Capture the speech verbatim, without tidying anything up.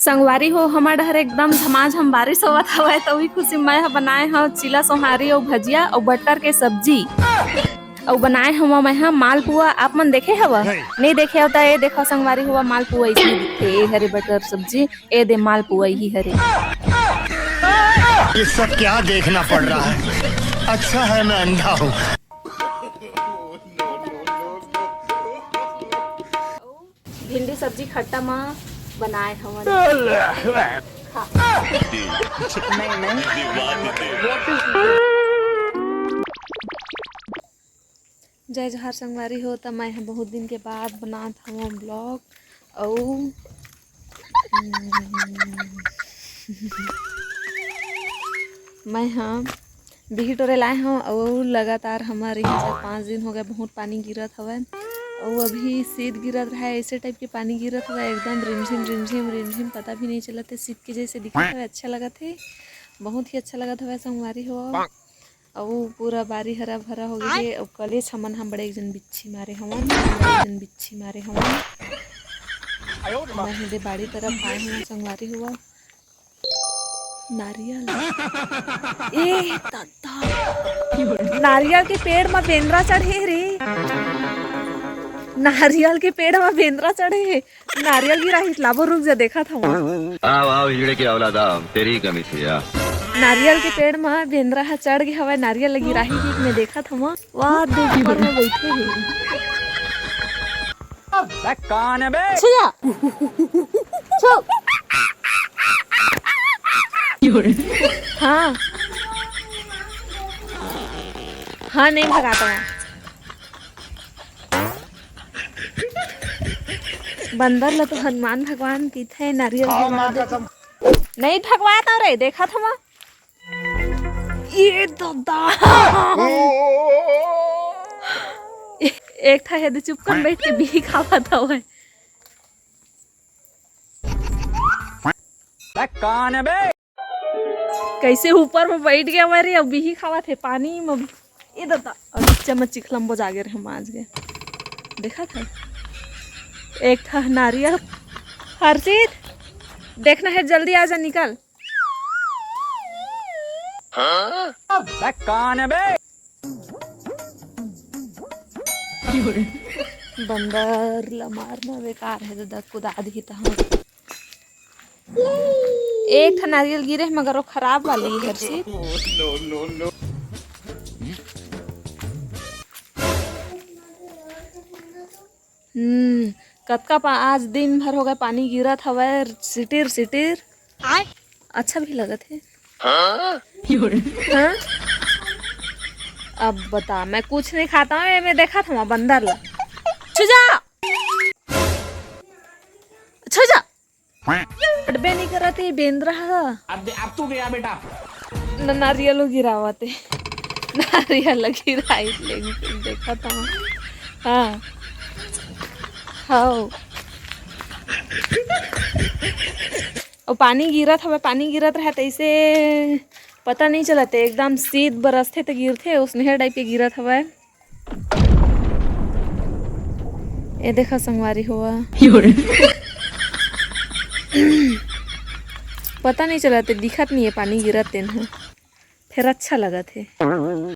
संगवारी हो, हमर डहर एकदम झमाझम बारिश होवत हवय, त उही खुशी में मैं ह बनाए हव चीला सोहारी अउ भजिया अउ बटकर के सब्जी। अउ बनाए हव मैं ह मालपुआ। आप मन देखे हव? नहीं। नहीं देखे हव त ए देखव संगवारी हो, मालपुआ इही दिखथे। ए हरे बटकर सब्जी, ए दे मालपुआ इही हरे। ये सब क्या देखना पड़ रहा है? अच्छा है मैं अंधा हूँ। भिंडी सब्जी खट्टा म बनाए हवन। खा। जय जोहार संगवारी हो, त मैं ह बहुत दिन के बाद बनात हवं vlog। अउ मैं ह बिही टोरे लाए हव अउ लगातार हमर इहाँ चार पाँच दिन हो गए, बहुत पानी गिरत हवय। अउ अभी सीत गिरत रहय, ऐसे टाइप के पानी गिरत हवय, एकदम रिमझिम रिमझिम रिमझिम, पता भी नहीं चलत हे, सीत के जैसे दिखत हवय। अच्छा लगत हे, बहुत ही अच्छा लगत हवय संगवारी हो। अउ पूरा बारी हरा भरा हो गे हे। अउ कलेच हमन ह बड़े एक जन बिच्छी मारे हवन, बड़े एक जन बिच्छी मारे हवन। मैं ह दे बाड़ी तरफ आए हवन संगवारी हो। नारियल। ए दादा, नारियल के पेड़ म बेंदरा चढ़े हे रे। नारियल के पेड़ म बेंदरा चढ़े हे। नारियल गिराही त लाबो, रुक जा, देखत हवं। आओ आओ हिजड़े की औलादा, तेरी ही कमी थी यार। नारियल के पेड़ म बेंदरा ह चढ़ गे हवय, नारियल ल गिराही कि मैं देखत हवं। वाह, दे ऊपर म बइठे हे। बे कौन है बे? छुया। छु। हाँ। हाँ, नहीं भगाता मैं। बंदर ल तो हनुमान भगवान कहिथे, नारियल गिरा दे। नहीं भगवान, अउ रे, देखत हवं। ये ददा। एक ठा हे दे चुपकन बइठ के बिही खावत हवय। बे कौन है बे? कइसे ऊपर म बइठ गे हवय रे, अउ बिही खावत हे पानी म। ए ददा, अउ नीचे म चिखला म बोजा गे रहे, मांज गे। देखत हे? एक ठा नारियल। हर्षित, देखना हे, जल्दी आ जा, निकल। बे कौन है बे? बंदर ल मारना बेकार हे ददा, कुदा दिही तहां। एक ठन नारियल गिरे हे, मगर वो खराब वाली हे, हर्षित। हम्म, कतका पा-, आज दिन भर हो गए पानी गिरत हवय, सिटिर सिटिर। आय। अच्छा भी लगत हे। हाँ? हाँ? अब बता, मैं कुछ नहीं खाता हूँ, ये मैं देखत हूँ बंदर ला। छुजा। छुजा। हटबे नहीं करत हे बेंदरा ह। अब दे-, अब तू गया बेटा। न नारियलो गिरावत हे। नारियल गिराई ले देखत हूँ। हाँ। हाँ। अउ पानी गिरत हवय, पानी गिरत रहय तइसे पता नहीं चलत हे, एकदम सीत बरसथे त गिरथे, उसने टाइप के गिरत हवय। ए देखा संगवारी हो, पता नहीं चलत हे, दिखत नहीं हे पानी गिरत तेन ह, फेर अच्छा लगत हे।